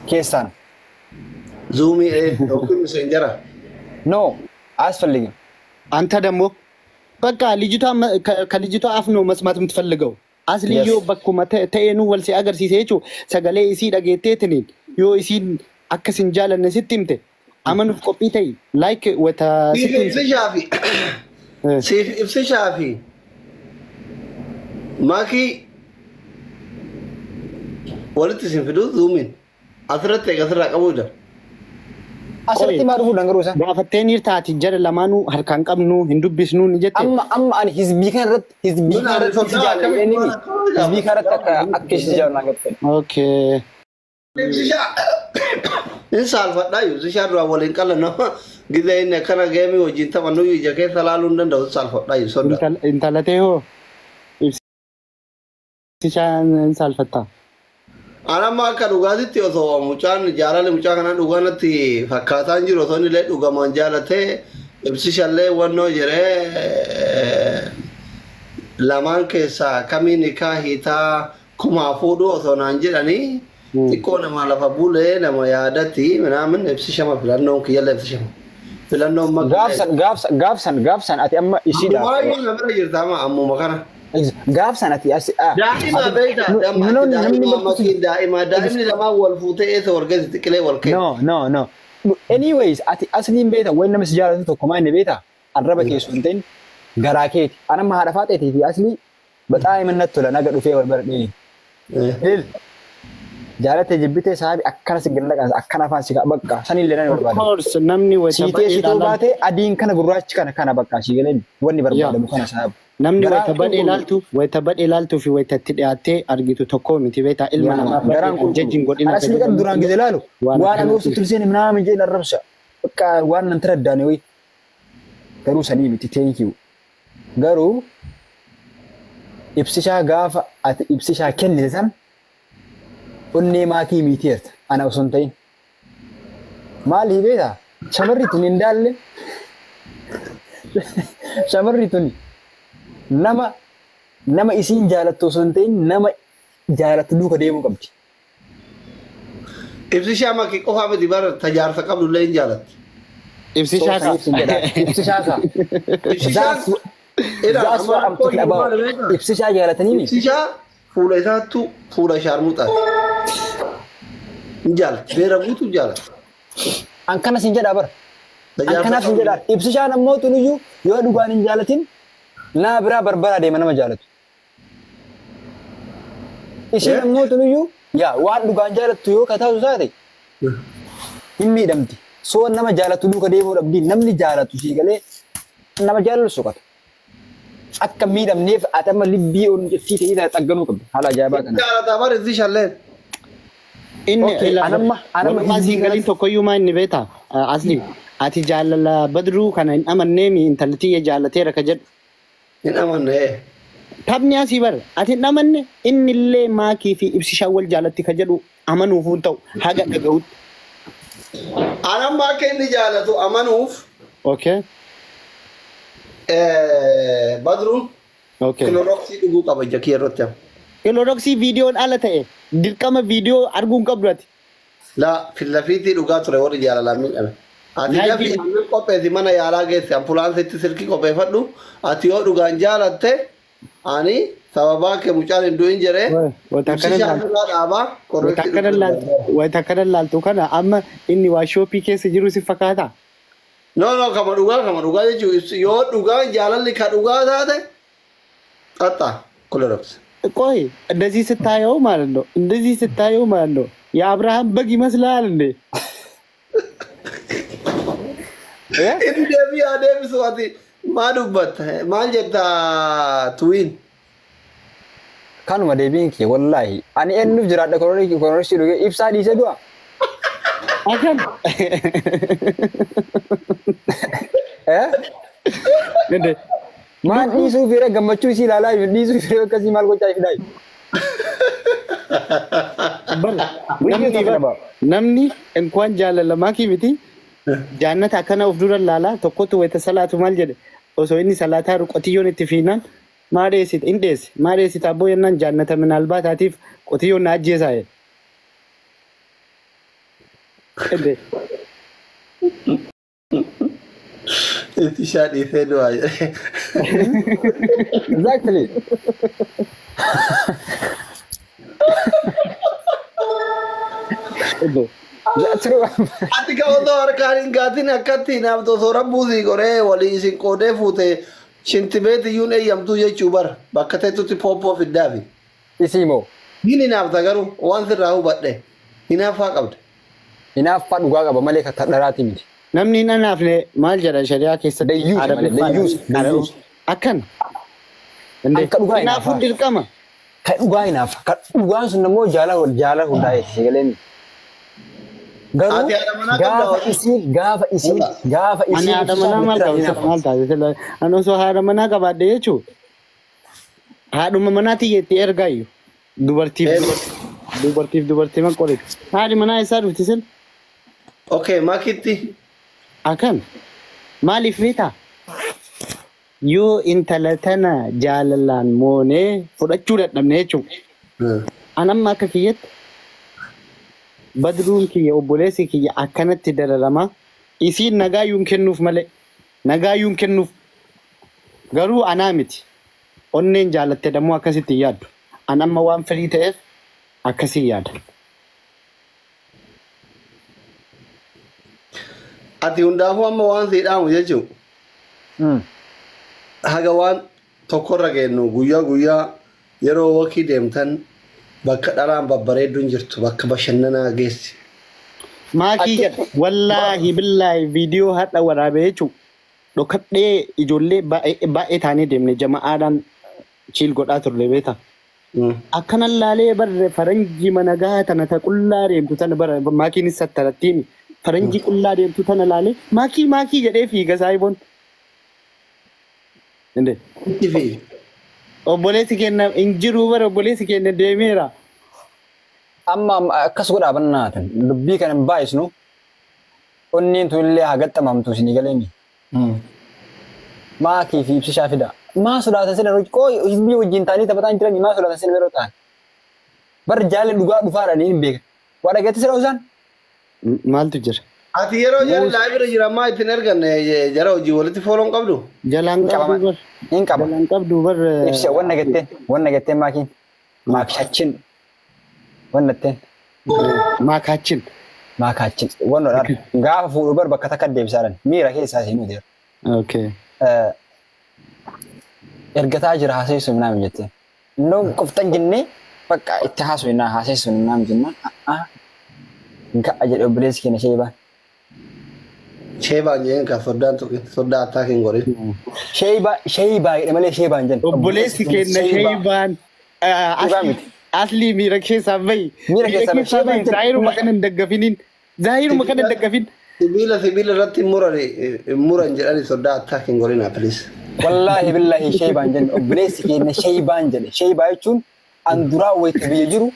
Keessaan. Zoomii yookiin Messenger. No, አያስፈልግም። አንተ ደግሞ በቃ ልጅቷ ከልጅቷ አፍ ነው መስማት የምትፈልገው። አስልዮ bakkuma ta'eenuu wal si agarsiise jechuun sagalee isii dhageetteetiniin yoo isiin akkas hin jaalanne sitti himte amanuuf qophii ta'i like wata Siif sitti himte. Ibsishaa fi siif Ibsishaa fi Maakii walitti isin fiduu Zoomiin asirratti eega asirraa qabuu jira. Asirratti maa dhufuu dangaruu isaa? Gaafattee ni taati jara lamaanuu harkaan qabnu hin dubbisnuu ni jette. Amma ani hizbii kana irratti hizbii kana irratti si jaalladha inni hizbii kana irratti akka ishee jaalladha naan gatte. Okay. Ibsishaa hin saalfadhaa Ibsishaa duraan waliin qallanna gizee inni akkana geemii wajjin taphannu ija keessa laaluu hin danda'u saalfadhaa soda. Intala ta'e hoo ibsishaan hin saalfattaa? Anamma akka dhugaatitti osoo mucaan jaalalli mucaa kanaa dhugaa natti fakkaataa hin jiru osoo inni illee dhugamaan jaalatee Ibsishallee wannoo jedhee lamaan keessaa kamiin hikaa hiitaa kumaa fuudhuu osoo naan jedhanii xiqqoo nama lafa bulee nama yaadatti minaamin Ibsishama filannoon kiyyallee Ibsishama filannoon Gaafsan gaafsan gaafsan gaafsan ati amma ishiidhaaf Ammumaa na bira jirta amma ammuma kana. Gaafsan ati as Daa'ima beektaa namni daa'ima daa'ima daa'imni lamaan wal fuutee eessa wal geessi xiqilee wal keessa. No, no, no. Anyways, ati asliin beekta waan nama si jaalatu tokko maa inni beekta arraba keessu hin ta'in garaa keeti. Anamma haadha faaxeetii fi aslii baxaa natti tola naga dhufee wal bara dhee. Lil jaalattee jibbitee saabi akkana si galla qaasa akkana afaan si bakka sanillee nan Of barbaada. course namni wayita Siitee badhee siitoo ilaalan baatee adiin kana gurraachi kana kana bakka asii galeen wanni barbaadamu kana saabu. Namni Garaan wayita badhee qulqullu. ilaaltu wayita badhee ilaaltuu fi wayita itti dhiyaattee argitu tokko miti beektaa ilma namaa Garaan badhee jajjiin qulqullu. godhina Ana asli kan duraan gise laalu waan waan akkanaati. ani tursiin minaa mijee narrabsa. Bakka waan nan taraddaane wayi. Garuu sanii miti, thank you. Garuu Ibsishaa gaafa ati Ibsishaa kennite san onnee Maakii miiteerta ana osoo hin ta'in. Maali beektaa? Shamarri tun hin daalle. Shamarri tun nama isiin jaalattu osoo hin ta'in nama jaalattu duuka deemuu qabdi. Ibsishaa Makii qofaa miti bara tajaarsa qabdu illee hin jaalatti. Ibsishaa Soo saniif sin jedha. Ibsishaa kaa. Ibsishaan That's what I'm talking about. Ibsishaa jaalatanii mi? Ibsishaa fuula isaattu fuula shaarmuxaati. Hin jaalatti. Beera guutuu jaalatti. An kana sin jedhaa bara. An kanaaf sin jedhaa. Ibsishaan ammoo tunuyyuu yoo dhugaan hin jaalatin naa biraa barbaada deema nama jaalatu. Isheen ammoo tunuyyuu yaa waan dhugaan jaalattu yoo kataatu taate hin miidhamti. Soo nama jaalatu duuka deemuu dhabdi namni jaalatu sii galee nama jaalatu soqata. Akka miidhamneef ati amma libbii onnettii ta'ee xagganuu qabdi. Haala ajaa'ibaa kana. Jaalataa bara Ibsishalleen. Inni Okay, anamma walumaa siin galiin tokkoyyuu maa inni beektaa? Asli ati jaalala Badruu kana hin amanneemi intalli tiyya jaalateera ka jedhu. Hin amanne. Taphni asii bara ati hin amanne inni illee Maakii fi Ibsishaan wal jaalatti ka jedhu amanuuf hin ta'u haga dhaga'utti. Anamma akka inni jaalatu amanuuf Okay. Badruun Okay. Cloroxii dhuguu qaba ija kiyya irratti amma. Cloroxii viidiyoon ala ta'e dirqama viidiyoo arguu hin qabdu ati. Laa fillafiitii dhugaa ture warri jaalalaan miidhame. Ati Nike. dafi aannan qopheessi mana yaalaa geessi ambulaansitti silkii qopheeffadhu ati yoo dhugaan jaalatte ani sababaa kee mucaan hin du'in jedhee Wanta akkana ibsishaa laaltu. irraa dhaabaa Wanta qorriitti akkana laaltu wanta akkana laaltu kana amma inni waa shooppii keessa jiru si fakkaata. No, no, kama dhugaa jechuun yoo dhugaan jaalalli ka dhugaa taate xaxxa Clorox. ቆይ እንደዚህ ስታየው ማለት ነው እንደዚህ ስታየው ማለት ነው የአብርሃም በግ ይመስላል እንዴ? Inni deebii haa deebisu ati maa dubbatta maal jetta tuwiin? Kanuma deebiin kee wallaahi. Ani eenyuuf jiraadha Cloroxii dhugee ibsaa dhiisee du'a. Akan Eh? እንዴ Maal dhiisuu fiire gammachuu isii ilaalaa dhiisuu fiire akkasii maal gochaa fidaa? bar We namni talking bar about? Namni እንኳን jaalala Maakii miti jaannata akkana of dura laalaa tokkotu wayita salaatu maal jedhe osoo inni salaataa jiru qotiyyoon itti fiinaan maa dheessite in dheesse maa dheessite abboo jennaan jaannata minaalbaataatiif qotiyyoon na ajjeesaa jedhe. እንዴ Ibsishaa dhiisee du'aa jedhe. Exactly. እንዴ True. Ati ka otoo harkaan hin gaatin akkatti naaf osoo rabbuu sii qoree walii isin qoodee fuute shintibeet iyyuun eeyyamtuu jechuu bara bakka teettutti pooppoo fiddaafi. Isii moo Hin hinaafta garuu waan sirraa hubadhe hinaaffaa qabda. hinaaffaa dhugaa qaba malee kan dharaati miti. Namni hin anaafne maal jedha shari'aa keessatti Dayyuusa malee, dayyuusa, dayyuusa. Akkan. እንዴ Akka dhugaa hinaafuun hinaafaa. dirqama. Kan dhugaa hinaafa. Kan dhugaan sun immoo jaalala hundaa'e sagalee miti. Garuu Ati haadha manaa qabdaa gaafa hojii? isiin gaafa isiin gaafa Ani isiin haadha manaa maal ibsishaa qaba hinaafa. maal taasise ani osoo haadha manaa qabaadhe jechuun haadhuma manaa tiyyeetti ergaayyuu dubartiif dubartiif dubartii man qoritu haadhi manaa isaa dhufti sin Okay, makitti. akkan maaliif beektaa yoo intala tana jaalalaan moonee fudhachuu dadhabne jechuun anamma akka kiyyatti badruun kiyya obboleessi kiyya akkanatti dararama isiin nagaayyuun kennuuf malee nagaayyuun kennuuf garuu anaa miti onneen jaalatte dammoo akkasitti hin yaaddu an amma waan firii ta'eef akkasii yaada. Ati hundaafuu amma waan sii dhaamu jechuun haga waan tokkorra geennu guyyaa guyyaa yeroo wakii deemtan bakka dhalaan babbareedduun jirtu bakka bashannanaa geessi. Maakii jedha wallaahi billaahi viidiyoo hadha waraabee jechuun dhokadhee ijoollee baay'ee taanee deemne jama'aadhaan chiil godhaa turre beektaa. Akkanan laalee barre faranjii mana gahaa tana ta qullaa deemtu tana bara maakiinis sattarattiin faranjii qullaa deemtu tana laalee maakii maakii jedhee fiiga saayiboon. Inde Itti fi obboleessi keenya hin jiru bara obboleessi keenya deemeera. Amma akkas godhaa bannaatan dubbii kana hin baay'isnu onneen tun illee haa gaxxamamtu isinii galeemi. Maakii fi ibsishaa fida. Maa sodaatan sila qoo hizbii wajjin ta'anii taphataa hin jiranii maa sodaatan sila yeroo ta'an. Barri jaalli dhugaa dhufaadhaan hin beekan. Waa dhageetti sila isaan? Maaltu jira? Ati yeroo jarri laayibira jira ammaa ittiin erganne jara hojii walitti fooloon qabdu. Jalaan qabdu bar. Hin qaba. Jalaan qabdu bar. Ibsa wanna getteen wanna getteen maakiin maakshachin wanna jetteen Maakaachin. maakaachin wanna dha gaafa fuudhu bar bakka takka deebisaadhaan miira keessaa seenuu jira. Okay. Ergataa jira haaseessu minaamin jetteen. Innoo qoftan jennee bakka itti haasofnaa haaseessu minaamin jennaan ga'a jedhe obboleessi keenya sheebaan. Sheebaan jeen ka soddaan tuqin soddaa attaa hin godhin. Sheebaa sheebaa jedhe malee sheebaan jenne. Obboleessi keenya sheebaan. Dhugaa miti. Asli miira keessaa bahi. Miira keessaa bahi. Bahi. Zaahiruma kana hin daggafiniin. Zaahiruma kana hin daggafin. Sibiila sibiila irratti hin muran jedhani soddaa attaa hin godhina please. Wallaahi billahi sheebaan jenne obboleessi keenya sheebaan jedhe. Sheebaa jechuun an duraa wayita biyya jiru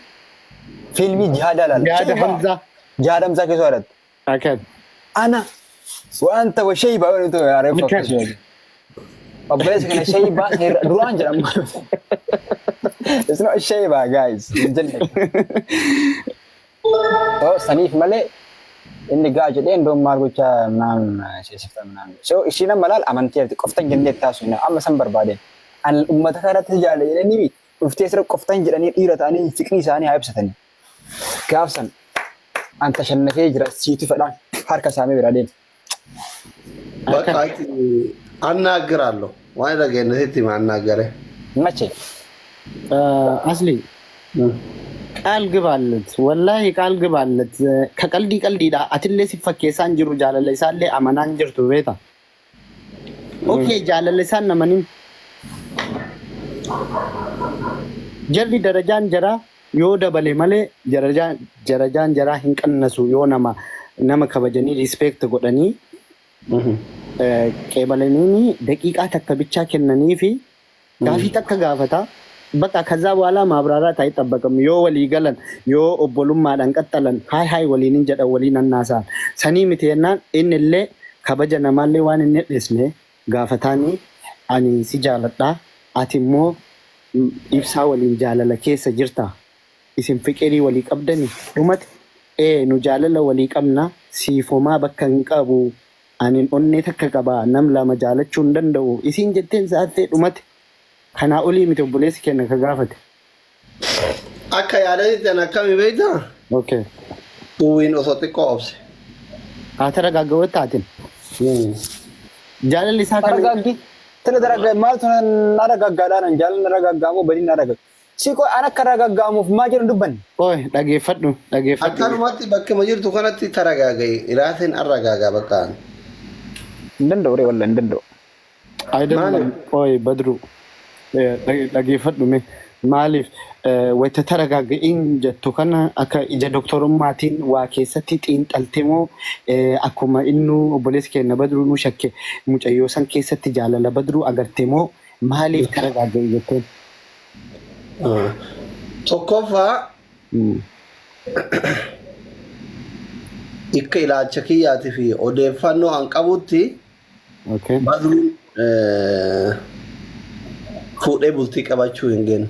fiilmii jihaadaa ilaala. Jihaada Hamzaa. Jihaada Hamzaa keessa yaadatte. Akkan. Ana wanta wa sheebaa wani ta'e yaaree fakkaatu. Obboleessi keenya sheebaa seera duraan jedhama. It's not sheebaa guys. Hin jenne. So saniif malee inni gaa jedhee indoon maal gochaa naan seesifta naan. So ishiin amma laal amantii jirti qoftan jennee taasisuu amma san barbaadeen. An uummata kanatti jaala jedhanii dhuftee sira qoftan jedhanii dhiira ta'anii fiqrii isaanii haa ibsatanii. Gaafsan an tashannafee jira siitu fedhaan harka isaanii bira deema. Bakka አናግራለሁ waan dhageenye sitti hima አናገረ Mache. Asli ቃል ግባለት ወላሂ ቃል ግባለት ከቀልዲ ቀልዲidha atillee si fakkeessaan jiru jaalala isaallee amanaan jirtu beeta okay jaalala isaan namanin jarri darajaan jaraa yoo dabale malee darajaan jaraa hin qannasu yoo nama nama kabajanii respect godhanii qeebalaniini daqiiqaa takka bichaa kennanii fi gaafii takka gaafata በቃ ከዛ በኋላ ማብራራት አይጠበቅም። yoo walii galan yoo obbolummaadhaan qaxxalan haay haay waliin jedhan waliin annaasaan sanii miti jennaan inni illee kabaja namaallee waan inni dhisne gaafataanii ani si jaaladha ati immoo ibsaa waliin jaalala keessa jirta isin fiqirii walii qabdani dhumate Nu jaalala walii qabna siifomaa bakka hin qabu anin onnee takka qaba nam lama jaalachuu hin danda'u isiin jetteen sa'aattee dhumate kanaa olii miti obboleessi kenna ka gaafate. Akka yaadatti an akkami beektaa? Okay. Uwwiin osoo xiqqoo obse. Haa taragaagawwa taatin. Jaalalli isaa kan. Taragaaggi. Tana taragaaggi maaltu na ragaggaadhaan jaalalli na ragaggaamu badiin na ragagga. Si qoy an akka ragaggaamuuf maa jedhu dubbanne. Oy dhageeffadhu dhageeffadhu. Akkanumatti bakkuma jirtu kanatti taragaagayi iraatiin arragaagaa bakka. Hin danda'u ree walla hin danda'u. Ayidaan oy Badru dhageeffadhu mee maaliif wayita taragaaga'iin jettu kana akka ija doktorummaatiin waa keessatti xiinxalte moo akkuma innu obboleessi keenya Badruu nu shakke mucayyoo san keessatti jaalala Badruu agarte moo maaliif taragaaga'i jetteen? Tokkoffaa akka ilaalcha kiyyaatii fi odeeffannoo an qabutti Badruun fuudhee bultii qabachuu hin genne.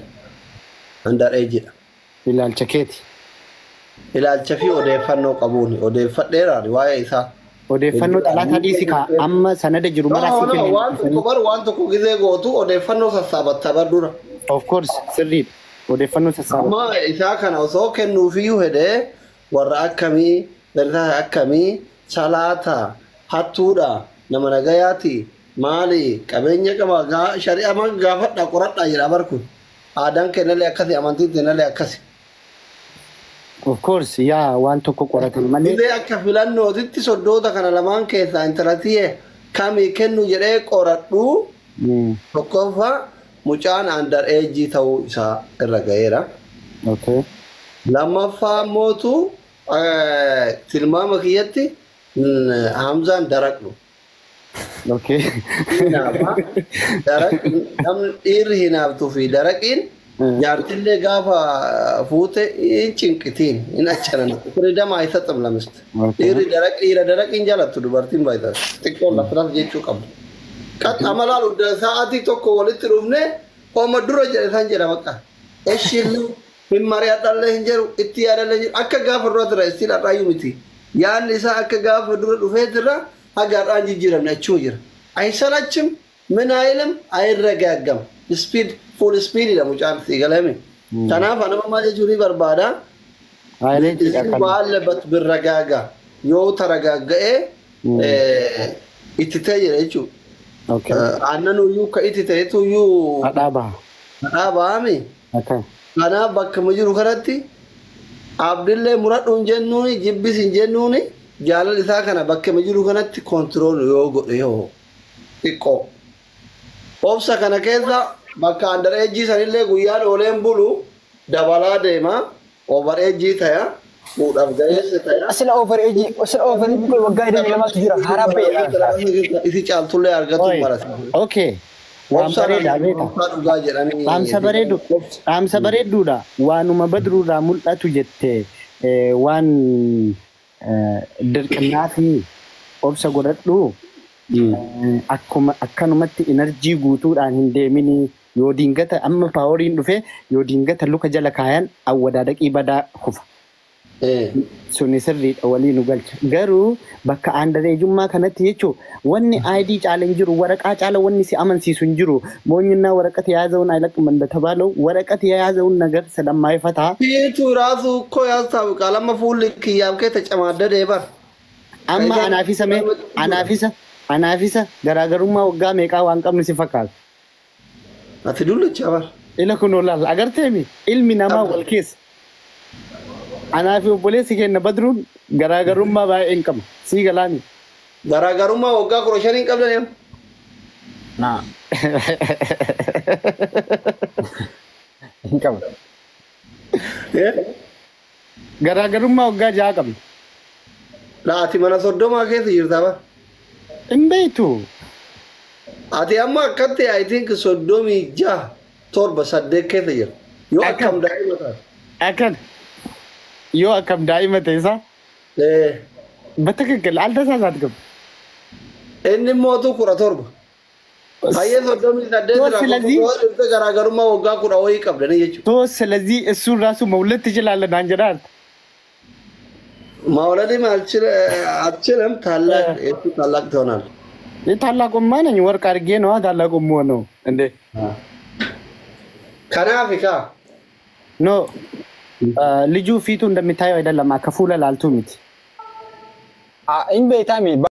Underage dha. Ilaalcha keeti. Ilaalcha fi odeeffannoo qabuuni. Odeeffadheeraan waa'ee isaa. Odeeffannoo xalaataa dhiisi kaa amma sanada jiru maraa si kennu. Waan tokko bar waan tokko gizee gootu odeeffannoo sassaabatta bar dura. Of course sirriidha. Odeeffannoo sassaabatta. Amma isaa kana osoo kennuufiyyuu hedee warra akkamii daldala akkamii salaata hattuudha nama nagayaati maali qabeenya qaba shari'a gaafadha qoradha jedha bar kun. Aadaan kennallee akkasi amantiin kennallee akkasi. Of course yaa waan tokko qoratan malee. Illee akka filannootitti soddoota kana lamaan keessaa intalatiyee kamii kennu jedhee qoradhu tokkoffaa mucaan under age ta'uu isaa irra ga'eera. Lammaffaa mootu tilmaama kiyyatti Hamzaan daraqnu. Namni dhiirri hinaaftuu fi daraqiin jaartillee gaafa fuute hin cinqitiin hin achanan firiidama አይሰጥም ለሚስት dhiirri daraq dhiira daraqiin jaalattu dubartiin baay'ata xiqqoon laflaaf jechuu qabdu. Qaxxama laalu sa'aatii tokko walitti dhufne hooma dura jedhe san jedha bakka. Eshillee hin mari'adhallee hin jedhu itti yaadallee hin jedhu akka gaafa dura tura istiin har'aayyuu miti. Yaadni isaa akka gaafa dura dhufee jira haga har'aan jijjiiramne achuma jira. አይሰለችም ምን አይልም አይረጋጋም። ስፒድ ፉል ስፒድ dha mucaan si galame. Kanaaf anama maal jechuun ni barbaada. ባለበት ብረጋጋ yoo taragagga'ee itti ta'e jedha jechuudha. Aannan uyyuu ka itti ta'etu uyyuu Hadhaa baha. Hadhaa bahami. Kanaaf bakkuma jiru kanatti abdillee muradhu hin jennuuni jibbis hin jennuuni jaalala isaa kana bakkuma jiru kanatti kontirool yoo godhe yoo xiqqoo. Obsa kana keessa bakka under age sanillee guyyaan ooleen bulu dabalaa deema over age taya fuudhaaf ga'eessa taya. Asila over age asila over age waggaa 22 jira haaraa ba'eedha. Isi caaltullee argatu marata. Okay. Waan bareedaa beektaa. Dhugaa jedhanii. Dhaamsa bareedu dhaamsa bareedduudha. Waanuma Badruurraa mul'atu jettee waan dirqinnaa fi obsa godhadhu akkuma akkanumatti enerjii guutuudhaan hin deemini yoo dingata amma paaworiin dhufe yoo dingata luka jala kaayan awwadaadaqii badaa kufa. Suni sirriidha walii nu galcha. Garuu bakka aandareejummaa kanatti jechuun wanni ID caala hin jiru waraqaa caala wanni si amansiisu hin jiru ሞኝና ወረቀት የያዘውን አይለቅም እንደተባለው ወረቀት የያዘውን ነገር ስለማይፈታ ፊቱ ራሱ እኮ ያስታውቃል። amma fuulli kiyyaaf kee ተጨማደደ bar. Amma anaafisa mee anaafisa anaafisa garaagarummaa waggaa meeqaa waan qabnu si fakkaata. Ati dullicha bar. Ila kun olaal agarteemi ilmi namaa wal keessa. Anaafi obboleessi keenya Badruun garaagarummaa baay'ee hin qabnu. Sii galaani. Garaagarummaa waggaa 15 hin qabdan. Naa. Hin qabnu. Garaagarummaa waggaa 6 qabna. Laa ati mana 30 keessa jirta bar. Hin beektu. Ati amma akkatti I think 36 7 8 keessa jira. Yoo akkam daa'ima taate. Akkan. Yoo akkam daa'ima ta'e isaa? በትክክል አልተሳሳትክም። Inni mootu 17. Hayyee 38 ስለዚህ garaagarummaa waggaa 10 wayii qabdanii jechuudha. ቶ ስለዚህ እሱን ራሱ መውለድ ትችላለህ አንጀራል። መውለድም አትችልም። ታላቅ የእሱ ታላቅ ትሆናለህ። ታላቁማ ነኝ። ወርቅ አድርጌ ነዋ ታላቁ የምሆነው እንዴ። ከናፊካ ኖ ልጁ ፊቱ እንደሚታየው አይደለም። ከፉለ ላልቱ ሚት Hin beektaa.